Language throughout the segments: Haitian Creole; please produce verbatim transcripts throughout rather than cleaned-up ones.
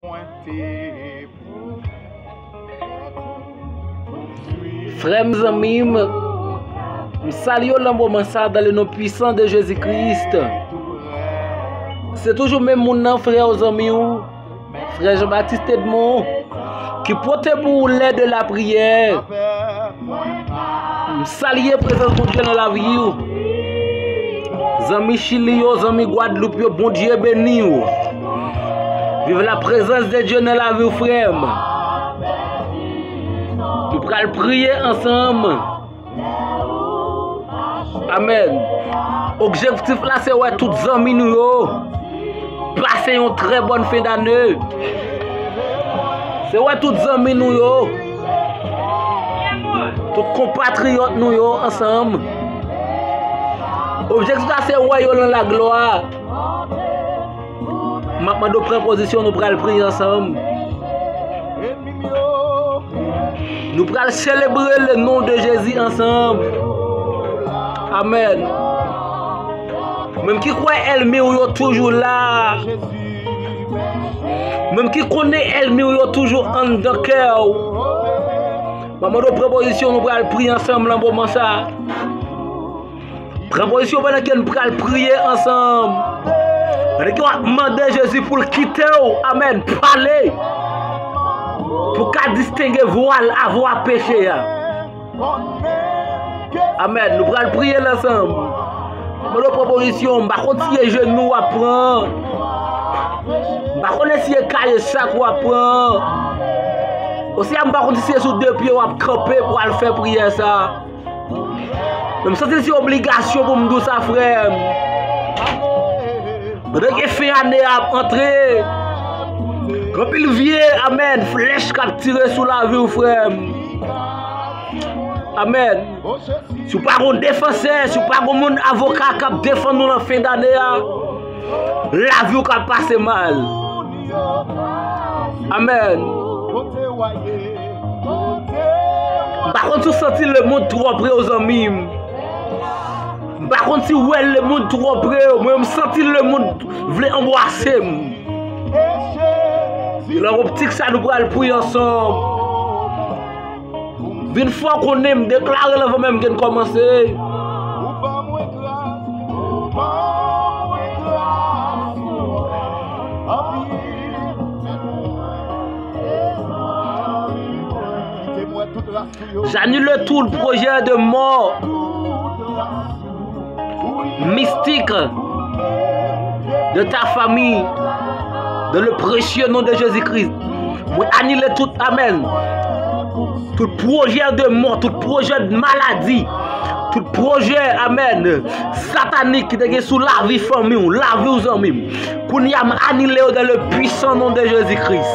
Frè m, zanmi m, m salye w nan moman sa a dans le nom puissant de Jésus-Christ. Se toujou menm moun nan, frè w, zanmi w, frè Jean-Baptiste Edmond, ki pote pou ou lè de la priyè. M salye prezans Bondye nan lavi w. Zanmi Chili yo, zanmi Gwadloup yo, Bondye beni w. Vive la présence de Dieu nan lavi w, frè m. Nou pral priye ansanm. Amèn. Objektif la se wè tout zanmi nou yo pase yon trè bòn fen dane. Se wè tout zanmi nou yo, tout konpatriyòt nou yo ansanm. Objektif la se wè yo nan laglwa. M ap mande w pran pozisyon, nou pral priye ansanm. Nou pral selebre le non de Jezi ansanm. Amèn. Menm ki kwè ènmi w yo toujou la. Menm ki konnen ènmi w yo toujou anndan kè w. M ap mande w pran pozisyon, nou pral priye ansanm nan moman sa. Pran pozisyon pandan ke n pral priye ansanm. Pandan ke w ap mande Jezi pou l kite w, amèn, pale. Pou w ka distenge vwa l a vwa peche a. Amèn. Nou pral priye l ansanm. Mande w pran pozisyon, m pa konn si se jenou w ap pran. M pa konnen si se kaye sak w ap pran. Oswa m pa konn si se sou de pye w ap kanpe pou w al fè priyè sa. Men m santi l se obligasyon pou m di w sa, frè m. Pandan ke fen ane a ap antre, gen anpil vye, amèn, flèch k ap tire sou lavi w, frè m. Amèn. Si w pa gon defansè, si w pa gon moun avoka k ap defann ou nan fen dane a, lavi w ka pase mal. Amèn. M pa konn si w santi lemonn twò pre w, zanmi m. M pa konn si w wè lemonn twò pre w, mwen m santi lemonn vle anbwase m. Nan optik sa, nou pral priye ansanm. Vin fè w konnen, m deklare l anvan menm ke n kòmanse. J'annule tout projet de mort mystique de ta famille, dans le précieux nom de Jésus-Christ. Mwen anile tout, amèn, tout pwojè de mò, tout pwojè de maladi, tout pwojè, amèn, satanik ki te gen sou lavi fanmi w, lavi w, zanmi m. Kounye a, m anile yo dans le puissant nom de Jésus-Christ.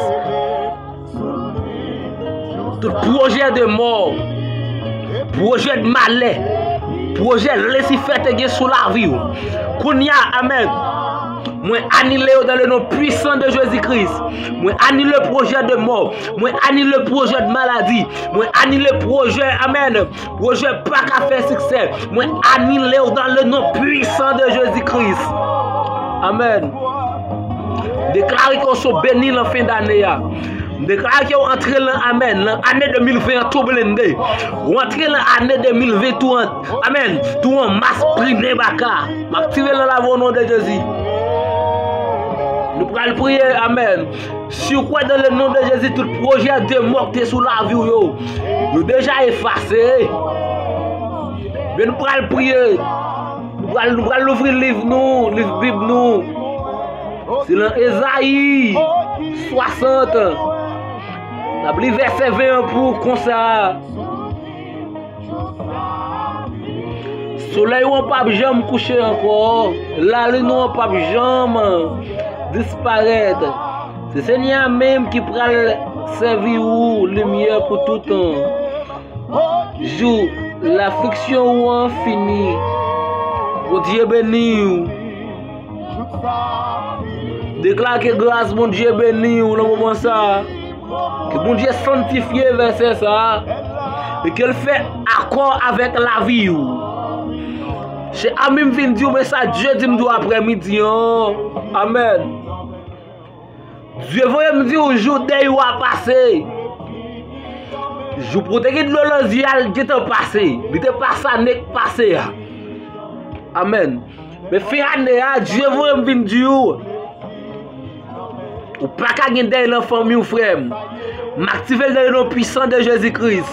Tout pwojè de mò, pwojè de malè, pwojè Lisifè te gen sou lavi w, kounye a, amèn, mwen anile yo dans le nom puissant de Jésus-Christ. Mwen anile pwojè de mò. Mwen anile pwojè de maladi. Mwen anile pwojè, amèn, pwojè pa ka fè siksè. Mwen anile yo dans le nom puissant de Jésus-Christ. Amèn. Deklare ke w se beni nan fen dane a. M deklare ke w antre nan, amèn, nan ane de mil ven an tou blende. W antre nan ane de mil ven tou an, amèn, tou an mas prinen baka. M aktive l nan lavi w, o non de Jezi. Nou pral priye, amèn. Si w kwè dans le nom de Jésus, tout pwojè de mò ki te sou lavi w yo, yo deja efase. Men nou pral priye. Nou pral, nou pral louvri liv nou, liv Bib nou. Se nan Ezayi swasant. N ap li vèsè ven an pou konsa. Solèy ou an p ap janm kouche ankò, lalin ou an p ap janm disparèt. Se Senyè a menm ki pral sèvi ou limyè pou toutan. Jou lafliksyon ou an fini. Bondye beni w. Deklare ke gras Bondye beni w nan moman sa a. Ke Bondye sanntifye vèsè sa a. E ke l fè akò avèk lavi w. Se a m vin di w, men sa Dye di m di w aprèmidi an. Amèn. Dye voye m di w, jou dèy ou a pase. Jou pou te gen dlo nan zye a, l gentan pase. Li te pase ane k pase a. Amèn. Men fen ane a, Dye voye m vin di w, ou pa ka gen dèy nan fanmi w, frè m. M aktive l nan le non pwisan de Jezi Kris.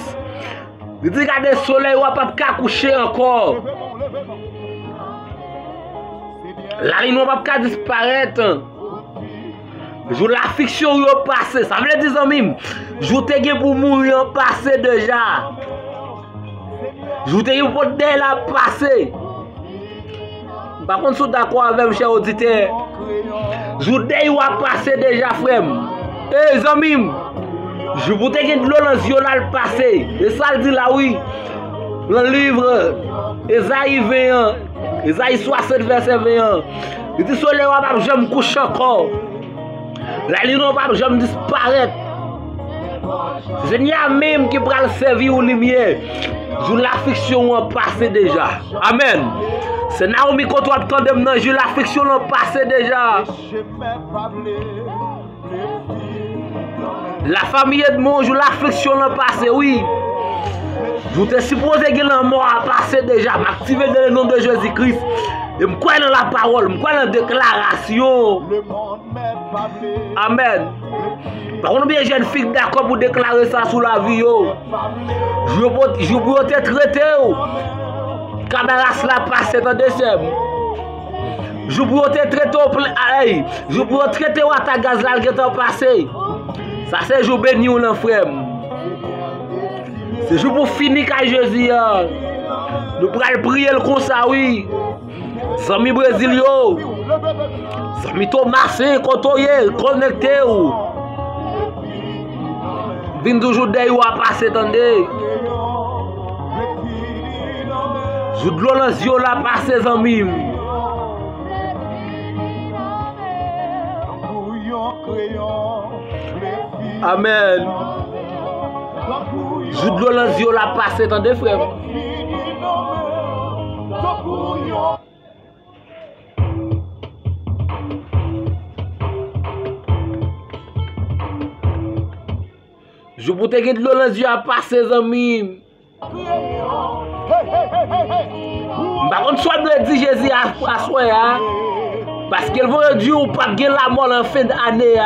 Li di, gade, solèy ou a p ap ka kouche ankò. Lalin ou a p ap ka disparèt. Jou lafiksyon ou yo pase. Sa vle di, zanmi m, jou te gen pou mouri an pase deja. Jou te gen pou dèy la pase. M pa konn si w dakò avè m, chè oditè. Jou dèy ou a pase deja, frè m. Ey, zanmi m, jou pou te gen dlo nan zye w la, l pase. E sa l di la, wi. Nan liv Ezayi ven an, Ezayi swasant vèsè ven an, li di, solèy ou a p ap janm kouche ankò. Lalin ou p ap janm disparèt. Se Senyè a menm ki pral sèvi w limyè. Jou lafiksyon ou an pase deja. Amèn. Se Naomi, kote w ap tande m nan, jou lafiksyon lan pase deja. Lafanmi Edmond, jou lafiksyon lan pase, wi. Jou te sipoze gen lanmò a pase deja. M aktive nan le non de Jezi Kris. E m kwè nan lapawòl, m kwè nan deklarasyon. Amèn. Pa konn konbyen jèn fi k dakò pou deklare sa sou lavi yo. Jou pou, jou pou yo te trete w. Kamaras la pase, tande sè m. Jou pou yo te trete w plen, ay, jou pou yo trete w ata gaz la, l gentan pase. Sa se jou beni w lan, frè m. Se jou pou fini kay Jezi a. Nou pral priye l konsa, wi. Zanmi Brezil yo, zanmi Tomasen, kote w ye, konekte w. Vin di w jou dèy ou a pase, tande. Jou dlo nan zye w la pase, zanmi m. Amèn. Jou dlo nan zye w la pase, tande, frè m. Jou pou te gen dlo nan zye a pase, zanmi m. M pa konn sa w dwe di Jezi a, aswè a. Paske l voye di w p ap gen lanmò nan fen ane a.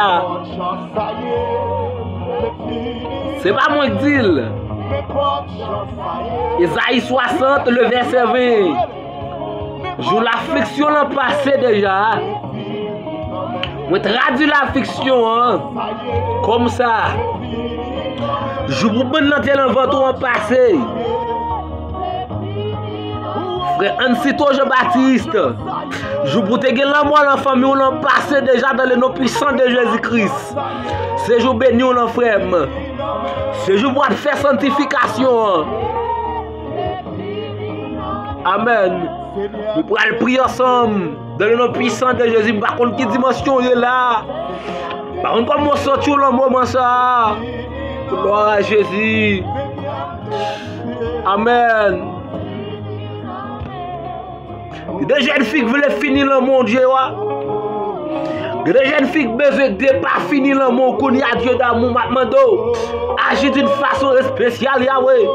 Se pa mwen k di l. Ezayi swasant, le vèsè ven. Jou lafliksyon lan pase deja. Mwen tradui lafliksyon an konsa. Jou pou bann nan te nan vant ou an pase. Frè Ansito Jean Baptiste, jou pou te gen lanmò nan fanmi w lan pase deja dans le nom puissant de Jésus Christ. Se jou beni w lan, frè m. Se jou pou w ap fè santifikasyon an. Amèn. Nou pral priye ansanm. Dans le nom puissant de Jésus, m pa konn ki dimansyon w ye la. M pa konn kòman w santi w lan moman sa a. Glwa a Jezi. Amèn. Gen de jèn fi k vle fini lanmò Dye a. Gen de jèn fi k bezwen depafini lanmò w kounye a, Dye damou, m ap mande w, aji d'une façon spéciale, Yahweh.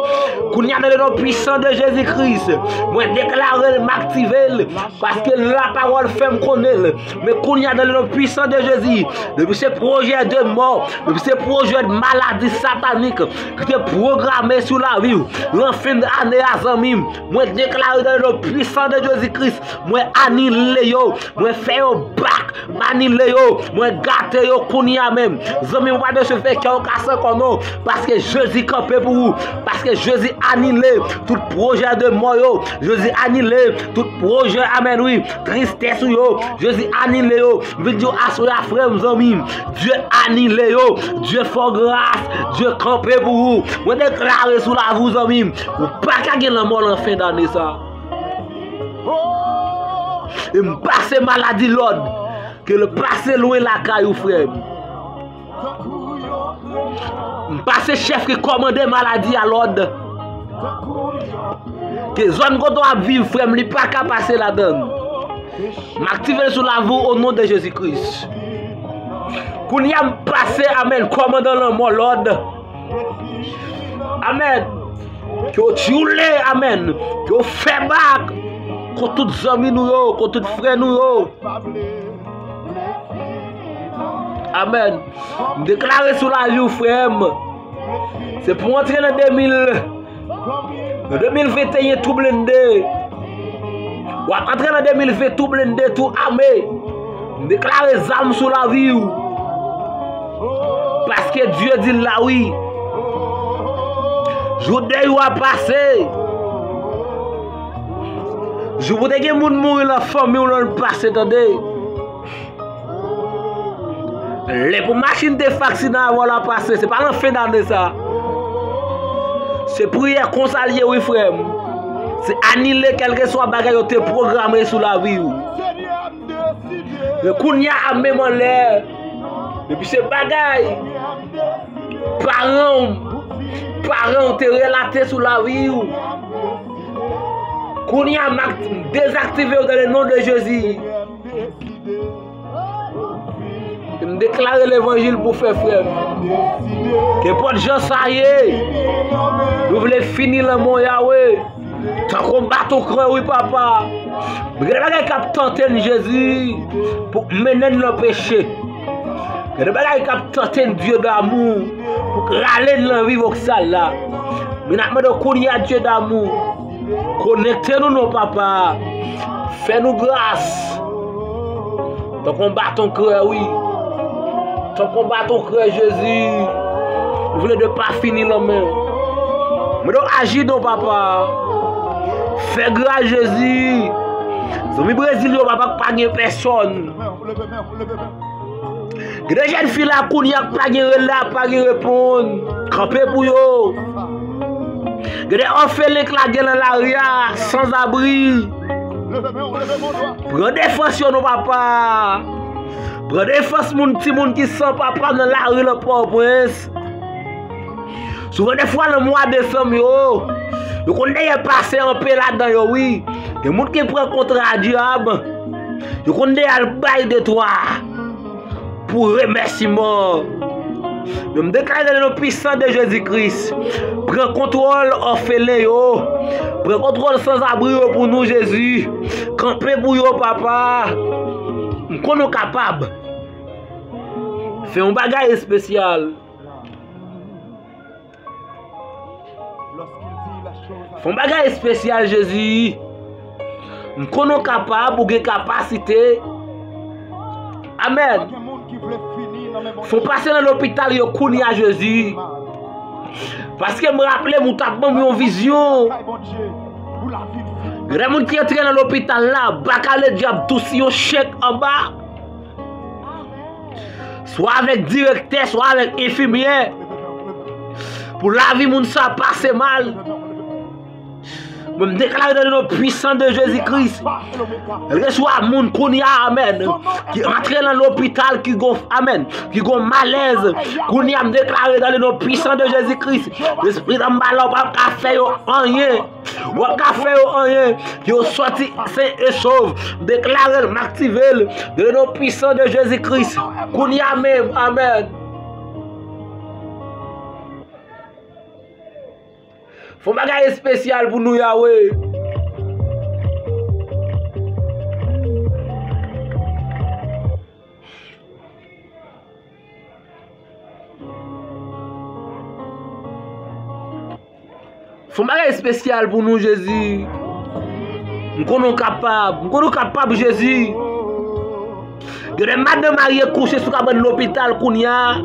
Kounye a, dans le nom puissant de Jésus Christ, mwen deklare l, m aktive l, paske lapawòl fè m konnen l. Men kounye a, dans le nom puissant de Jésus, depi se pwojè de mò, depi se pwojè de maladi satanik ki te pwograme sou lavi w, lan fen ane a, zanmi m, mwen deklare dans le nom puissant de Jésus Christ, mwen anile yo, mwen fè yo bak, m anile yo, mwen gate yo kounye a menm. Zanmi m, ou pa bezwen fè kè w kase ankò non, paske Jezi kanpe pou ou, paske Jezi anile tout pwojè de mò yo, Jezi anile tout pwojè, amèn, wi, tristès ou yo, Jezi anile yo. M vin di w aswè a, frè m, zanmi m, Dye anile yo, Dye fè w gras, Dye kanpe pou ou. Mwen deklare sou lavi w, zanmi m, ou pa ka gen lanmò lan fen dane sa. E m pase maladi lòd, ke l pase lwen lakay ou, frè m. M pase chèf ki kòmande maladi a lòd, ke zòn kote w ap viv, frè m, li pa ka pase ladan l. M aktive l sou lavi w o non de Jezi Kris. Kounye a m pase, amèn, kòmandan lanmò lòd. Amèn. Ke w tyoule, amèn. Ke w fè bak kont tout zanmi nou yo, kont tout frè nou yo. Amèn. M deklare sou lavi w, frè m. Se pou antre nan de mil, nan de mil venteyen tou blende. W ap antre nan de mil ven tou blende, tou ame. M deklare zam sou lavi w. Paske Dye di l la, wi. Jou dèy ou a pase. Jou pou te gen moun mouri nan fanmi w lan, l pase, tande. Lè pou machin te faksine avè w la pase, se pa nan fen dane sa. Se priyè konsa l ye, wi, frè m. Se anile kèlkeswa bagay yo te pwograme sou lavi w. Men kounye a, menm anlè, depi se bagay paran w, paran w te relate sou lavi w, kounye a, m ak-, m dezaktive yo dans le nom de Jésus. E m deklare levanjil pou fè, frè m. Kenpòt jan sa ye, nou vle fini lanmò, Yawe. Tankou yon baton krè, wi, papa. Gen de bagay k ap tante n, Jezi, pou mennen n nan peche. Gen de bagay k ap tante n, Dye damou, pou rale n nan viv oksal la. Men n ap mande w kounye a, Dye damou, konekte nou non, papa. Fè nou gras. Tankou yon baton krè, wi. Tankou yon baton krè, Jezi. Nou vle de pa fini lanmò. Mande w aji non, papa. Fè gras, Jezi. Zanmi Brezil yo, papa, k pa gen pèsòn. Gen de jèn fi la kounye a k pa gen rele, pa gen reponn. Kanpe pou yo. Gen de òfelen k lage nan lari a, sanzabri. Pran defans yo non, papa. Pran defans moun, timoun ki san papa nan lari nan Pòtoprens. Souvan defwa nan mwa desanm yo, yo konn dèyè pase anpe ladan yo, wi. Gen moun ki pran kontra dyab. Yo konn dèyè al bay de twa pou remèsiman. Men m deklare nan non pwisan de Jezi Kris, pran kontwòl òfelen yo. Pran kontwòl sanzabri yo pou nou, Jezi. Kanpe pou yo, papa. M konnen w kapab. Fè yon bagay espesyal. Fè yon bagay espesyal, Jezi. M konnen w kapab, ou gen kapasite. Amèn. Fè w pase nan lopital yo kounye a, Jezi. Paske m raple m, ou t ap ban m yon vizyon. Gen de moun ki antre nan lopital la, baka ledyab tou si yon chèk anba. Swa avèk direktè, swa avèk enfimyè. Pou lavi moun sa pase mal. Mwen, m deklare nan non pwisan de Jezi Kris. Kèlkeswa moun kounye a, amèn, ki antre nan lopital, ki gon, amèn, ki gon malèz. Kounye a, m deklare nan non pwisan de Jezi Kris. Lespri anba la, w p ap ka fè yo anyen. W ap ka fè yo anyen. Yo sòti sen e sov. M deklare l, m aktive l. Nan non pwisan de Jezi Kris. Kounye a menm. Amèn. Fè yon bagay espesyal pou nou, Yawe. Fè yon bagay espesyal pou nou, Jezi. M konnen w kapab. M konnen w kapab, Jezi. Gen de madanm marye kouche sou kabann lopital kounye a.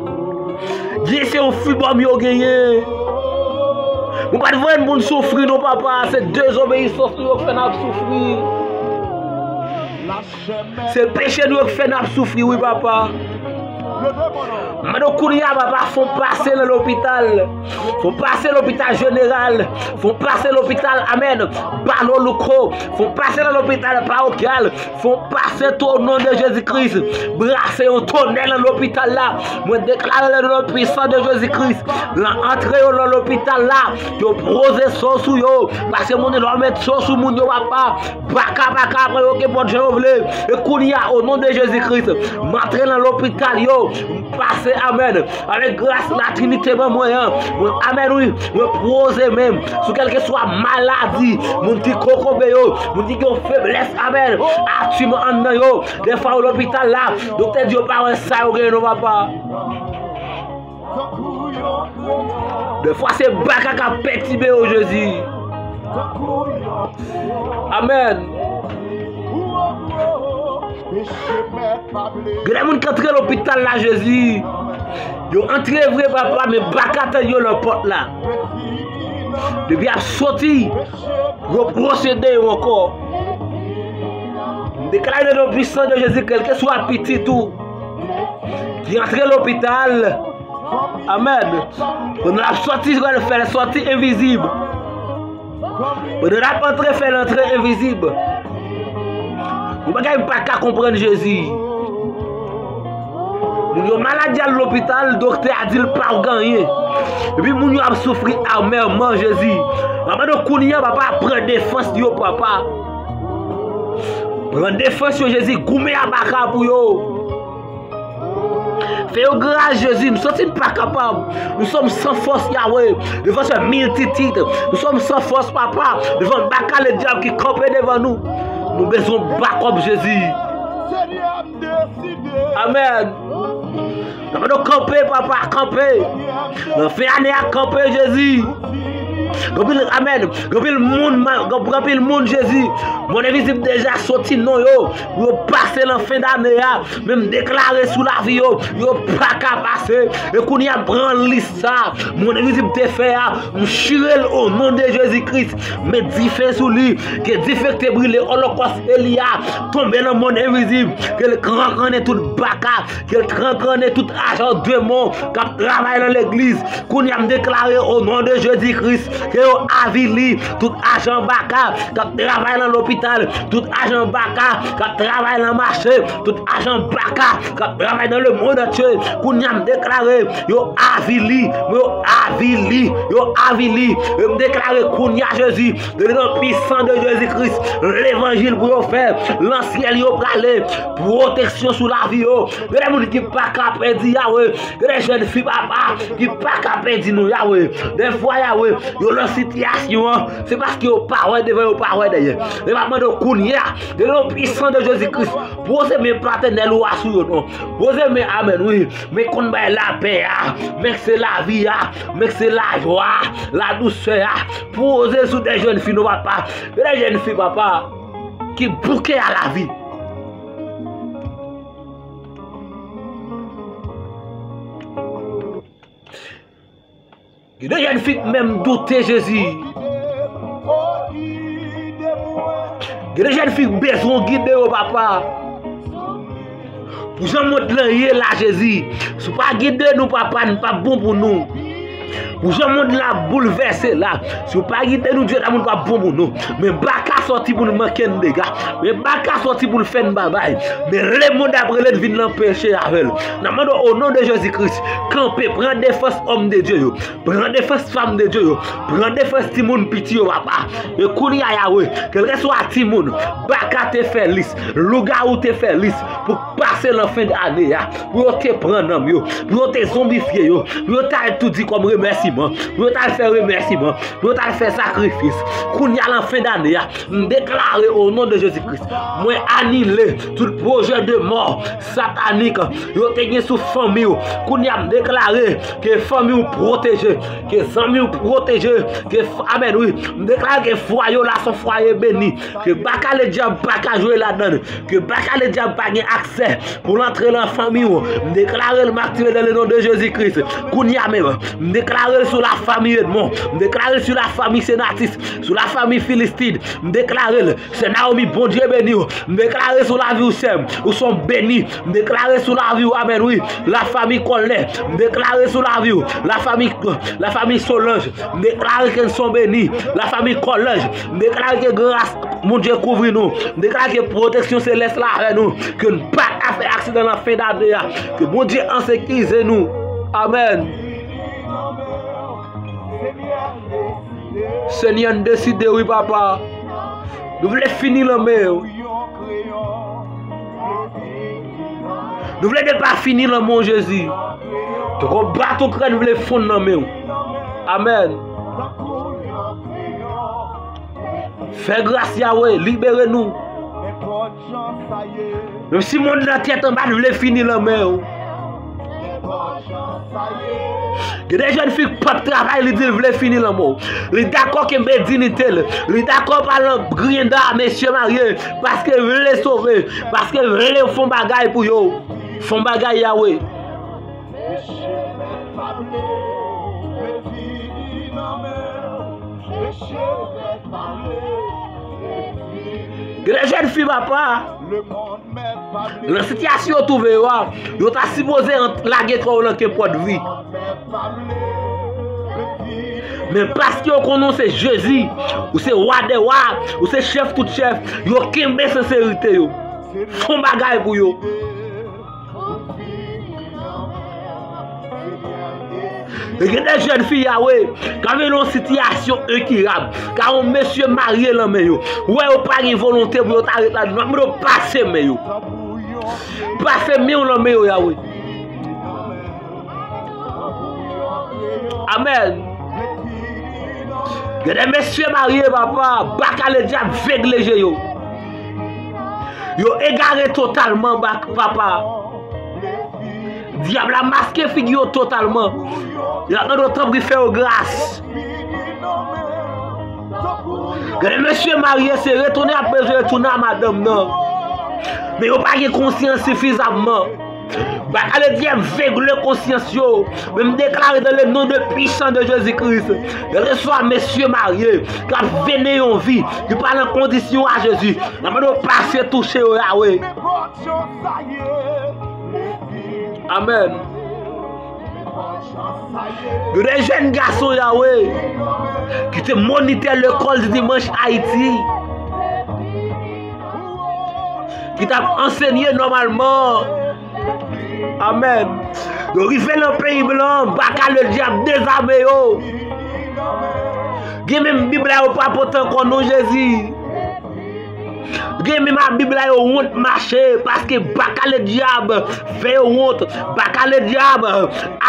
Di se yon fibòm yo genyen. Ou pa t voye n pou n soufri non, papa. Se dezobeyisans nou yo k fè n ap soufri. Se peche nou yo k fè n ap soufri, wi, papa. M mande w kounye a, papa, fè w pase nan lopital. Fè w pase lopital jeneral. Fè w pase lopital, amèn, Balo Louko. Fè w pase nan lopital parokyal. Fè w pase tou o non de Jezi Kris. Brase yon tonèl nan lopital la. Mwen deklare le non pwisan de Jezi Kris. Nan antre yo nan lopital la. Yo poze so sou yo. Paske moun yo lè w met so sou moun yo, papa. Baka, baka, pran yo kenpòt jan yo vle. E kounye a, o non de Jezi Kris, m antre nan lopital yo. M pase, amèn, avèk gras Latrinite ban mwen an. Mwen, amèn, wi. Mwen poze men m sou kèlkeswa maladi, moun ki kokobe yo, moun ki gen yon feblès, amèn, atchim anndan yo. Dèfwa yo lopital la, doktè di yo pa wè sa yo genyen non, papa. Dèfwa se baka k ap pètibe yo, Jezi. Amèn. Gen de moun ki antre lopital la, Jezi. Yo antre vre, papa, men baka tann yo nan pòt la. Depi y ap soti, yo pwosede yo ankò. M deklare nan non pwisan de Jezi, kèlkeswa pitit ou ki antre lopital, amèn, pandan l ap soti, yo fè l soti envizib. Pandan l ap antre, fè l antre envizib. Yon bagay m pa ka konprann, Jezi. Moun yo malad, y al lopital, doktè a di l pa w gen anyen. Epi moun yo ap soufri amèman, Jezi. Mwen mande w kounye a, papa, pran defans yo, papa. Pran defans yo, Jezi, goumen a baka pou yo. Fè yo gras, Jezi, nou santi n pa kapab. Nous sommes sans force, Yahweh. Devan se miltitit. Nous sommes sans force, papa. Devan baka ledyab ki kanpe devan nou. Nou bezwen bakòp, Jezi. Amèn. Nan mande w kanpe, papa, kanpe. Nan fen ane a, kanpe, Jezi. Gen anpil, amèn. Gen anpil moun, ma- gen gen anpil moun, Jezi. Monn envizib deja soti non yo pou yo pase nan fen dane a. Men m deklare sou lavi yo, yo pa ka pase. E kounye a, m pran lis sa monn envizib te fè a, m chire l o non de Jezi Kris. Met dife sou li. Ke dife k te brile olokòs Eli a tonbe nan monn envizib. Ke l kankannen tout baka. Ke l kankannen tout ajan demon k ap travay nan legliz. Kounye a, m deklare o non de Jezi Kris ke yo avili tout ajan baka k ap travay nan lopital, tout ajan baka k ap travay nan mache, tout ajan baka k ap travay nan lemonn antye. Kounye a, m deklare yo avili, yo avili, yo avili. E m deklare kounye a, Jezi, nan non pwisan de Jezi Kris, levanjil pou yo fè, nan syèl yo prale, pwoteksyon sou lavi yo. Gen de moun ki pa ka pèdi, Yahweh. Gen de jèn fi, papa, ki pa ka pèdi nou, Yahweh. Dèfwa, Yahweh, yo nan sitiyasyon an, se paske yo pa wè devan, yo pa wè dèyè. Men m ap mande w kounye a, nan non pwisan de Jezi Kris, poze men patènèl ou a sou yo non. Poze men, amèn, wi. Men k konn bay lapè a, men k se lavi a, men k se lajwa a, ladousè a. Poze sou de jèn fi non, papa. Gen de jèn fi, papa, ki bouke a lavi. Gen de jèn fi k menm doute, Jezi. Gen de jèn fi k bezwen w gide yo, papa. Pou jan mond lan ye la, Jezi, si w pa gide nou, papa, n p ap bon pou nou. Pou jan mond la boulvèse la, si w pa gide nou, Dye damou, n p ap bon pou nou. Men baka sòti pou l manke n dega. Men baka sòti pou l fè n babay. Men lemonn ap rele n vin nan peche avè l. N ap mande w, o non de Jezi Kris, kanpe, pran defans òm de Dye yo. Pran defans fanm de Dye yo. Pran defans timoun piti yo, papa. E kounye a, Yahweh, kèlkeswa timoun baka te fè lis, lougawou te fè lis pou pase nan fen dane a, pou yo te pran nanm yo, pou yo te zonbifye yo, pou yo t al tou di kòm remèsiman, pou yo t al fè remèsiman, pou yo t al fè sakrifis. Kounye a, nan fen dane a, m deklare o non de Jezi Kris, mwen anile tout pwojè de mò satanik yo te gen sou fanmi w. Kounye a, m deklare ke fanmi w pwoteje, ke zanmi w pwoteje, ke f- amèn, wi. M deklare ke fwaye w la se yon fwaye beni, ke baka ledyab pa ka jwe ladan l, ke baka ledyab pa gen aksè pou l antre nan fanmi w. M deklare l, m aktive l nan le non de Jezi Kris. Kounye a menm, m deklare l sou lafanmi Edmond, m deklare l sou lafanmi Senatus, sou lafanmi Filistid. M deklare l, sè Naomi, Bondye beni w. M deklare sou lavi w, sè m, ou se yon beni. M deklare sou lavi w, amèn, wi, lafanmi Kòlnè. M deklare sou lavi w, lafanmi, lafanmi Solanj. M deklare ke n se yon beni, lafanmi Kòlanj. M deklare ke gras Bondye kouvri nou. M deklare ke pwoteksyon selès la avè nou. Ke n pa ka fè aksidan nan fen dane a. Ke Bondye an sekize nou. Amèn. Senyè, n deside, wi, papa. Nou vle fini nan men w. Nou vle depafini lanmò w, Jezi. Tankou bato krèn vle fonn nan men w. Amèn. Fè gras, Yawe, libere nou. Menm si mond lan tèt anba, li vle fini nan men w. Gen de jèn fi k p ap travay, li di l vle fini lanmò. Li dakò kenbe diyite l. Li dakò pa nan griyen da mesye marye, paske l vle sove, paske l vle fè yon bagay pou yo. Fè yon bagay, Yawe. Gen de jèn fi, papa, nan sitiyasyon yo twouve yo a, yo ta sipoze ant-, lage kò yo nan kenpòt vi. Men paske yo konnen w se Jezi, ou se Wa dè wa, ou se Chèf tout chèf, yo kenbe senserite yo. Fè yon bagay pou yo. E gen de jèn fi, Yawe, k ap viv nan yon sitiyasyon enkirab, k a yon mesye marye nan men yo. Ou wè yo pa gen volonte pou yo ta ret la, m ap mande w pase men yo. Pase men w nan men yo, Yawe. Amèn. Gen de mesye marye, papa, baka ledyab vegle je yo. Yo egare totalman, bak-, papa. Dyab la maske figi yo totalman. Y ap mande w tanpri fè yo gras. Gen de mesye marye, se retounen y ap bezwen retounen a madanm nan. Men yo pa gen konsyans sifizamman. Baka ledyab vegle konsyans yo. Men m deklare dans le nom de puissant de Jésus-Christ, kèlkeswa mesye marye k ap vene yon vi ki pa nan kondisyon a Jezi, m ap mande w pase touche yo, Yawe. Amèn. Gen de jèn gason, Yawe, ki te monitè lekòl di dimanch Ayiti, ki t ap ansenye nòmalman. Amèn. Yo rive nan peyi blan, baka ledyab dezame yo. Gen menm Bib la yo pa pote ankò non, Jezi. Gen menm a Bib la yo wont mache, paske baka ledyab fè yo wont, baka ledyab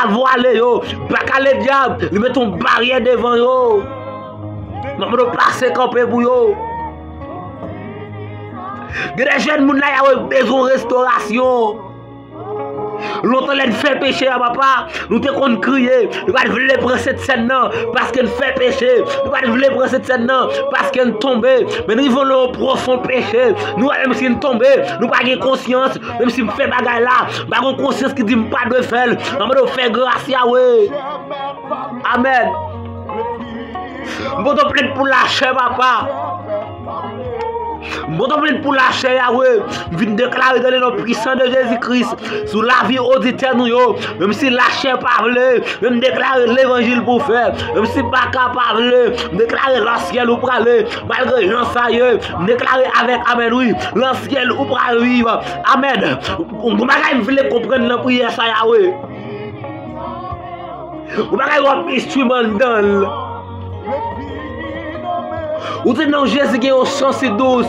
avwale yo, baka ledyab li mete yon baryè devan yo. M ap mande w pase kanpe pou yo. Gen de jèn moun la, Yawe, bezwen restorasyon. Lontan lè n fè peche a, papa, nou te konn kriye. Nou pa t vle pran sentsèn nan paske n fè peche. Nou pa t vle pran sentsèn nan paske n tonbe. Men n rive nan yon pwofon peche. Nou wè menm si n tonbe, nou pa gen konsyans. Menm si m fè bagay la, m pa gen konsyans ki di m pa dwe fè l. M ap mande w fè gras, Yawe. Amèn. M pote w plent pou lachè, papa. M pote w plent pou lachè, Yawe. M vin deklare dans le nom puissant de Jésus-Christ sou lavi oditè nou yo. Menm si lachè pa vle, men m deklare levanjil pou fè. Menm si baka pa vle, m deklare nan syèl ou prale. Malgre jan sa ye, m deklare avèk amèn, wi. Nan syèl ou pral viv. Amèn. Yon bagay m vle konprann nan priyè sa, Yawe. Ou pa ka wè instriman anndan l. Ou di non, Jezi gen yon chan si dous.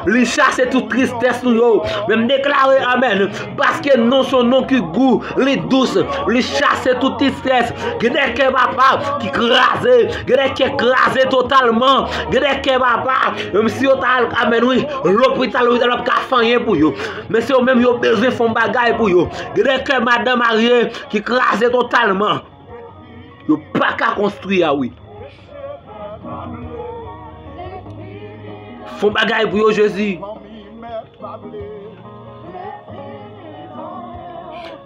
Li chase tout tristès nou yo. Men m deklare, amèn, paske non se yon non ki gou, li dous, li chase tout tristès. Gen de kè, papa, ki kraze, gen de kè kraze totalman. Gen de kè, papa, menm si yo ta al, amèn, wi, lopital, lopital p ap ka fè anyen pou yo. Men se yo menm yo bezwen fè yon bagay pou yo. Gen de kè madanm marye ki kraze totalman. Yo pa ka konstwi a, wi. Fè yon bagay pou yo, Jezi.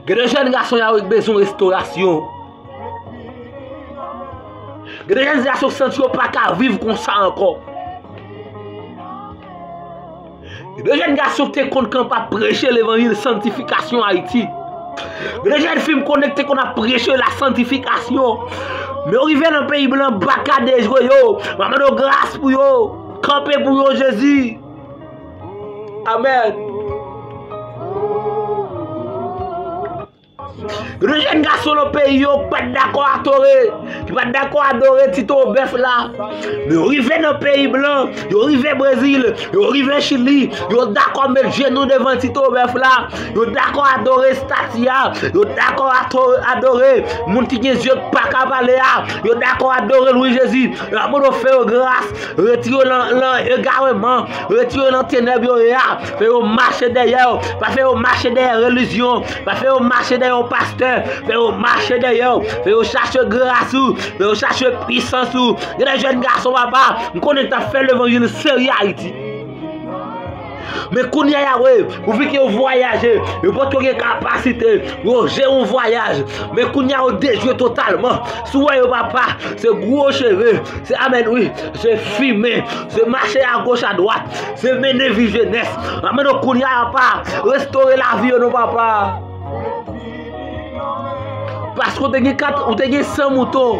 Gen de jèn gason, Yawe, ki bezwen restorasyon. Gen de jèn gason ki santi yo pa ka viv konsa ankò. Gen de jèn gason ki te konn kanpe ap preche levanjil santifikasyon Ayiti. Gen de jèn fi m konnen ki te konn ap preche la santifikasyon. Men yo rive nan peyi blan, baka dejwe yo. M ap mande w gras pou yo. Kanpe pou yo, Jezi. Amèn. Gen de jèn gason nan peyi yo ki pa t dakò adore, ki pa t dakò adore Tito Bèf la. Men yo rive nan peyi blan, yo rive Brezil, yo rive Chili, yo dakò met jenou devan Tito Bèf la. Yo dakò adore estati a, yo dakò ato- adore moun ki gen zye k pa ka pale a, yo dakò adore Lwi Jezi. Yo ap mande w fè yo gras, retire yo nan, nan egareman, retire yo nan tenèb yo ye a. Fè yo mache dèyè w, pa fè yo mache dèyè relijyon, pa fè yo mache dèyè yon pastè, fè yo mache dèyè w, fè yo chache gras ou, fè yo chache pisans ou. Gen de jèn gason, papa, m konnen k t ap fè levanjil serye Ayiti. Men kounye a, Yawe, pouvi ke yo vwayaje, yo potko gen kapasite, yo jere yon vwayaj. Men kounye a, yo dejwe totalman. Si w wè yo, papa, se gwo cheve, se, amèn, wi, se fimen, se mache agoch adwat, se mennen vi jenès. Amèn, donk kounye a, papa, restore lavi yo, non, papa. Paske w te gen kat, ou te gen san mouton.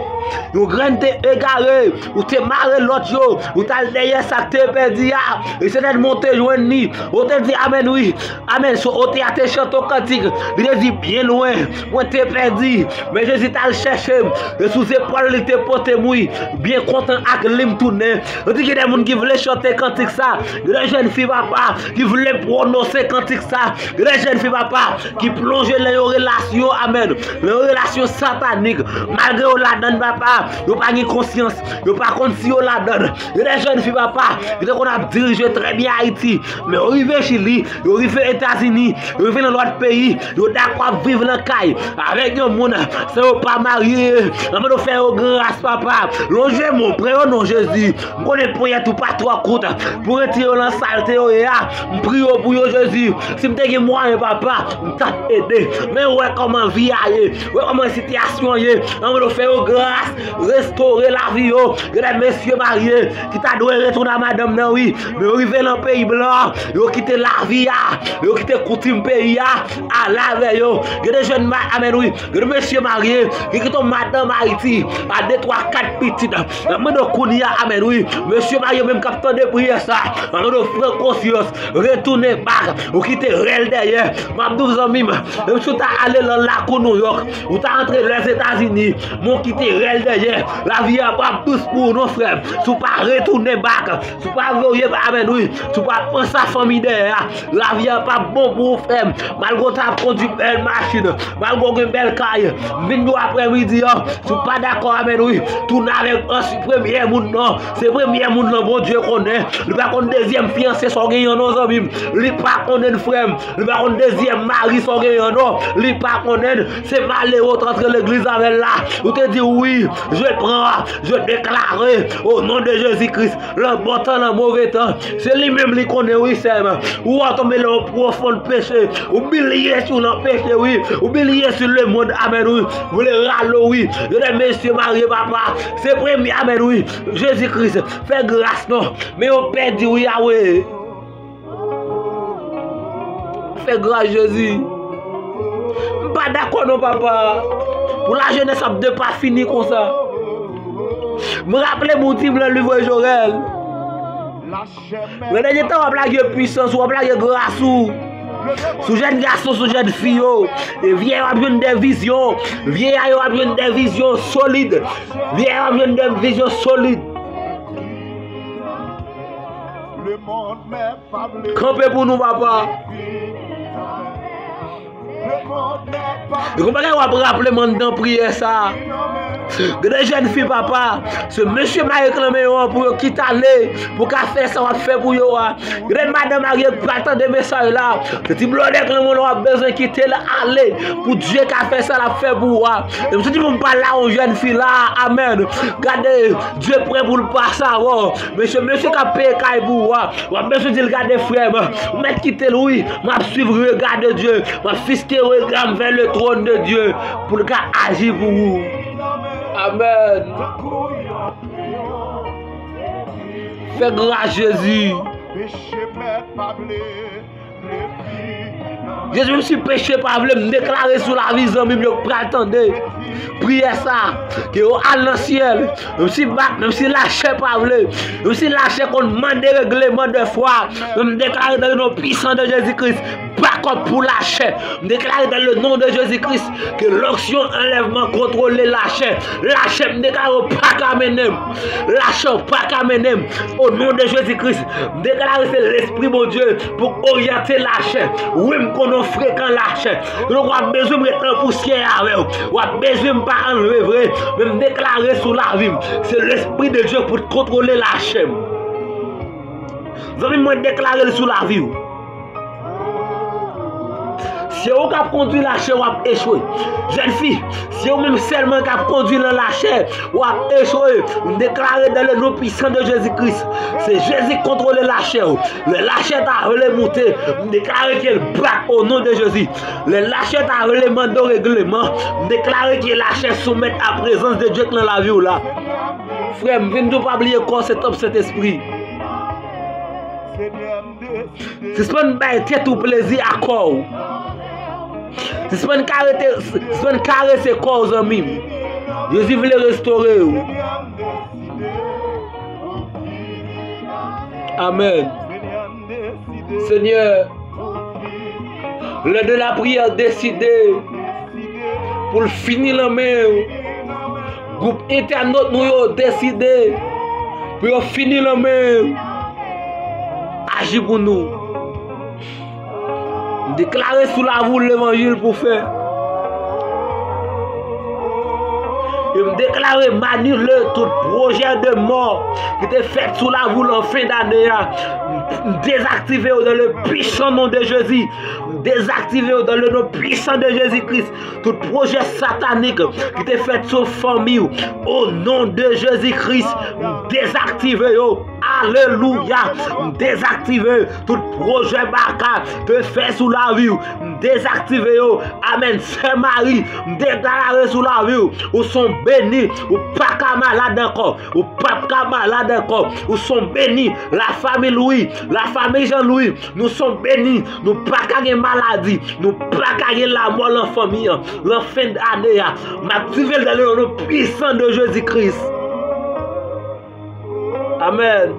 Yon grenn te egare, ou te mare lòt yo, ou t al dèyè sa k te pèdi a. E se nèt monte jwenn li. Ou te di, amèn, wi. Amèn. So, ote a te chante yon kantik. Li te di, byen lwen, mwen te pèdi. Men Jezi t al chèche m. E sou zepòl li te pote m, wi. Byen kontan ak li m tounen. Ou di gen de moun ki vle chante kantik sa. Gen de jèn fi, papa, ki vle pwononse kantik sa. Gen de jèn fi, papa, ki plonje nan yon relasyon, amèn, nan yon relasyon satanik. Malgre yo ladann, papa, yo pa gen konsyans, yo pa konn si yo ladann. Gen de jèn fi, papa, ki te konn ap dirije trè byen Ayiti, men yo rive Chili, yo rive Etazini, yo rive nan lòt peyi, yo dakò ap viv nan kay avèk yon moun san yo pa marye. Amèn, yo fè yo gras, papa. Lonje men w, pran yo non, Jezi. M konnen ponyèt ou pa twò kout pou retire yo nan salte yo ye a. M priye w pou yo, Jezi. Si m te gen mwayen, papa, m t ap ede. Men wè kòman vi a ye. Wè kòman sitiyasyon an ye. Ann, nou fè yo gras, restore lavi yo. Gen de mesye marye ki ta dwe retounen a madanm nan, wi. Men yo rive nan peyi blan, yo kite lavi a, yo kite koutim peyi a, ale avè yo. Gen de jèn ma-, amèn, wi. Gen de mesye marye ki kite yon madanm Ayiti a de, twa, kat pitit. Mwen mande w kounye a, amèn, wi. Mesye marye menm k ap tande priyè sa, mwen mande w pran konsyans, retounen bak, ou kite rèl dèyè. M ap di w, zanmi m, menm si w ta ale nan lakou Nouyòk, ou ta antre Lèzetazini, men w kite rèl dèyè. Lavi a p ap dous pou ou non, frè m. Si w pa retounen bak, si w pa voye, amèn, wi, si w pa panse a fanmi dèyè a, lavi a p ap bon pou ou, frè m. Malgre w ta ap kondui bèl machin, malgre w gen bèl kay, vin jou aprèmidi an, si w pa dakò, amèn, wi, tounen avèk ansyen premye moun nan. Se premye moun nan Bondye konnen. Li pa konn dezyèm fiyanse sa w genyen an non, zanmi m. Li pa konnen l, frè m. Li pa konn dezyèm mari sa w genyen an non. Li pa konnen l. Se malere w t antre legliz avè l la. Ou te di, wi, je prends, je déclare, au nom de Jésus-Christ. Nan bon tan, nan move tan. Se li menm li konnen, wi, sè m. Ou a tonbe nan yon pwofon peche. Ou bliye si w nan peche, wi. Ou bliye si lemonn, amèn, wi. Vle rale w, wi. Gen de mesye marye, papa. Se premye, amèn, wi. Jezi Kris, fè gras non. Men yo pèdi, wi, Yawe. Fè gras, Jezi. M pa dakò non, papa, pou lajenès ap depafini konsa. M raple m ou di m nan liv Joèl, nan dènye tan w ap lage pwisans ou, w ap lage gras ou sou jèn gason, sou jèn fi yo. E vye yo ap jwenn de vizyon. Vye a yo ap jwenn de vizyon solid. Vye a yo ap jwenn de vizyon solid. Kanpe pou nou, papa. E konn bagay w ap raple m anndan priyè sa. Gen de jèn fi, papa, se mesye marye k nan men yo an pou yo kite ale, pou ka fè sa w ap fè pou yo a. Gen de madanm marye k pral tande mesaj la. Se ti blòdè k nan men w w ap bezwen kite l ale pou Dye ka fè sa l ap fè pou ou a. E m santi pou m pale a yon jèn fi la, amèn. Gade, Dye prè pou l pase avè w. Mesye, mesye k ap peye kay pou ou a, w ap bezwen di l, gade frè m, ou mèt kite l wi, m ap swiv rega de Dye, m ap fiske rega m vè le trône de Dieu, pou l ka aji pou ou. Amèn. Fè gras, Jezi. Jezi, menm si peche pa vle, m deklare sou lavi zanmi m yo k pral tande priyè sa, ke yo al nan syèl. Menm si ba, menm si lachè pa vle, menm si lachè konn mande regleman de fwa, men m deklare dans le nom puissant de Jésus-Christ, bakòp pou lachè. M deklare dans le nom de Jésus-Christ ke lonksyon anlèvman kontwole lachè. Lachè, m deklare w pa ka mennen m. Lachè, w pa ka mennen m. O non de Jezi Kris, m deklare se Lespri Bondye pou oryante lachè. Wi, m konnen w frekan lachè. Donk, w ap bezwen m ret nan pousyè avè w. W ap bezwen m pa anlve vre. Men m deklare sou lavi m, se Lespri de Dye pou kontwole lachè m. Zanmi m, mwen deklare l sou lavi w. Se ou k ap kondui lachè, w ap echwe. Jèn fi, se ou menm sèlman k ap kondui nan lachè, w ap echwe. M deklare dans le nom puissant de Jésus-Christ, se Jezi k kontwole lachè w. Lè lachè ta vle moute, m deklare ke l brak o non de Jezi. Lè lachè ta vle mande w regleman, m deklare ke lachè soumèt a prezans de Dye k nan lavi w la. Frè m, vin di w pa bliye kò se tanp Sentespri. Sispann bay tèt ou plezi a kò w. Sispann karete, sispann karese kò w, zanmi m. Jezi vle restore w. Amèn. Senyè, lè de la priyè deside pou l fini nan men w. Gwoup entènot nou yo deside pou yo fini nan men w. Aji pou nou. M deklare sou lavi w levanjil pou fè. E m deklare m anile tout pwojè de mò ki te fèt sou lavi w nan fen dane a. M dezaktive yo dans le puissant nom de Jésus. M dezaktive yo dans le nom puissant de Jésus-Christ. Tout pwojè satanik ki te fèt sou fanmi w, o non de Jezi Kris, m dezaktive yo. Alelouya! M dezaktive tout pwojè baka te fè sou lavi w. M dezaktive yo. Amèn. Sè Mari, m deklare sou lavi w, ou se yon beni, ou pa ka malad ankò. Ou p ap ka malad ankò. Ou se yon beni. Lafanmi Lwi, lafanmi Jan Lwi, nou se yon beni. Nou pa ka gen maladi. Nou pa ka gen lanmò lan fanmi an, lan fen dane a. M aktive l dans le nom puissant de Jésus-Christ. Amèn.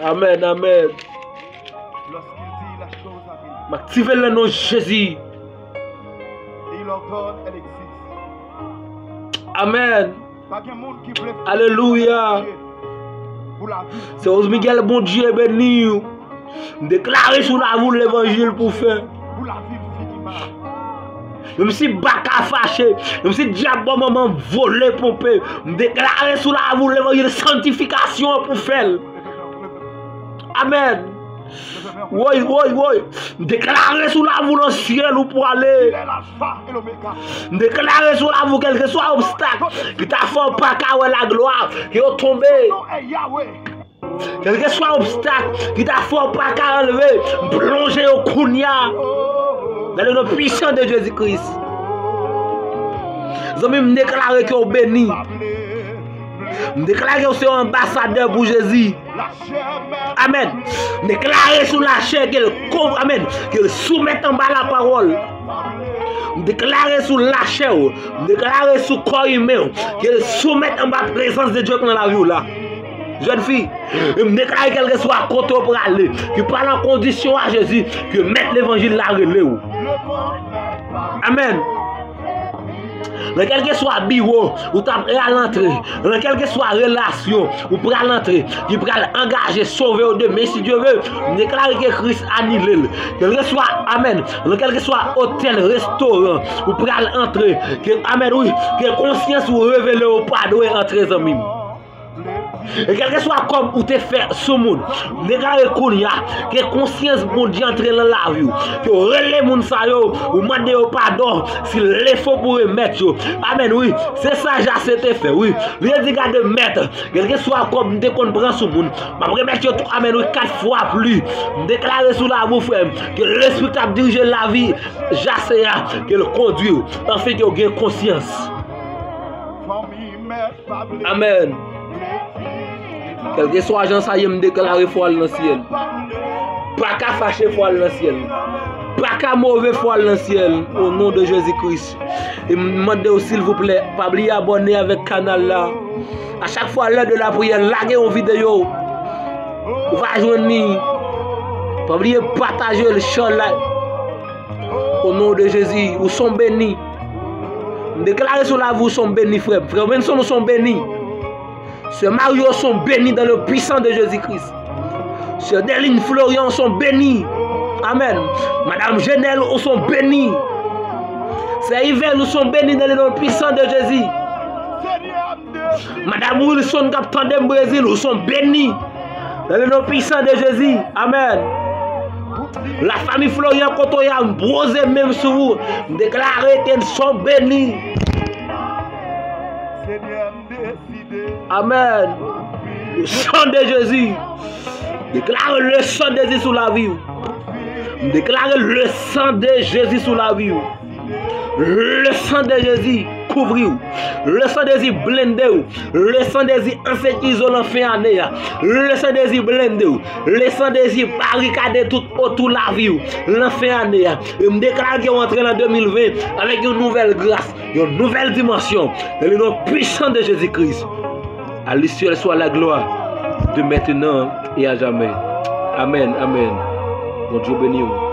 Amèn, amèn. M aktive l nan non Jezi. Amèn. Alelouya. Se Rose Miguel, Bondye beni w. M deklare sou lavi w levanjil pou fè. Menm si baka fache, menm si dyab bò manman vole ponpe, m deklare sou lavi w levanjil santifikasyon an pou fè l. Amèn. Woy, woy, woy. M deklare sou lavi w nan syèl ou pwale. M deklare sou lavi w kèlkeswa obstak ki ta fè w pa ka wè laglwa, ke yo tonbe. Kèlkeswa obstak ki ta fè w pa ka anleve, m plonje yo kounya. Dans le nom puissant de Jésus-Christ. Zanmi m, deklare ke w beni. M deklare ke w se yon anbasadè pou Jezi. Amèn. M deklare sou lachè ke l ko-, amèn, ke l soumèt anba lapawòl. M deklare sou lachè w, m deklare sou kò imen w, ke l soumèt anba prezans de Dye k nan lavi w la. Jèn fi, e m deklare kèlkeswa kote w prale, ke pa nan kondisyon a Jezi, ke mèt levanjil la rele w. Amèn. Nan kèlkeswa biwo ou t ap pral antre, nan kèlkeswa relasyon ou pral antre, ki pral angaje sove w demen, si Dye ve, m deklare ke Kris anile l. Kèlkeswa, amèn, nan kèlkeswa otèl, restoran ou pral antre, ke, amèn, wi, ke konsyans ou revele w pa dwe antre, zanmi m. E kèlkeswa kòb ou te fè sou moun, m deklare kounye a ke konsyans Bondye antre nan lavi w, ke w rele moun sa yo, ou mande yo padon si l defo pou remèt yo. Amèn, wi. Se sa Jase te fè, wi. Li te di, gade, mèt, kèlkeswa kòb m te konn pran sou moun, m ap remèt yo tou, amèn, wi, kat fwa plis. M deklare sou lavi w, frè m, ke lespri k ap dirije lavi Jase a, ke l kondui w, anfen, ke w gen konsyans. Amèn. Kèlkeswa jan sa ye, m deklare fò al nan syèl. Pa ka fache fò al nan syèl. Pa ka move fò al nan syèl. O non de Jezi Kris. E m mande w, silvouplè, pa bliye abòne avèk kanal la. A chak fwa lè de la priyè, lage yon videyo. Ou va jwenn li. Pa bliye pataje l, share like. O non de Jezi, ou son beni. M deklare sou lavi ou son beni, frè m. Frè Benson, ou son beni. Sè Mario, ou son beni dans le puissant de Jésus-Christ. Sè Derline Florian, ou son beni. Amèn. Madame Jenel, ou son beni. Sè Yvène, ou son beni dans le nom puissant de Jésus. Madame Wilson k ap tande m Brezil, ou son beni. Dans le nom puissant de Jésus. Amèn. Lafanmi Florian, kote w ye a, m poze men m sou ou. M deklare ke n son beni. Amèn. Le sang de Jésus. Deklare le sang de Jésus sou lavi w. M deklare le sang de Jésus sou lavi w. Le sang de Jésus kouvri w. Le sang de Jésus blende w. Le sang de Jésus ensekirize w nan fen ane a. Le sang de Jésus blende w. Le sang de Jésus barikade tout otou lavi w nan fen ane a. E m deklare ke w antre nan de mil ven avèk yon nouvèl gras, yon nouvèl dimansyon. Dans le nom puissant de Jésus-Christ. À lui seul soit la gloire, de maintenant et à jamais. Amèn, amèn. Bondye beni w.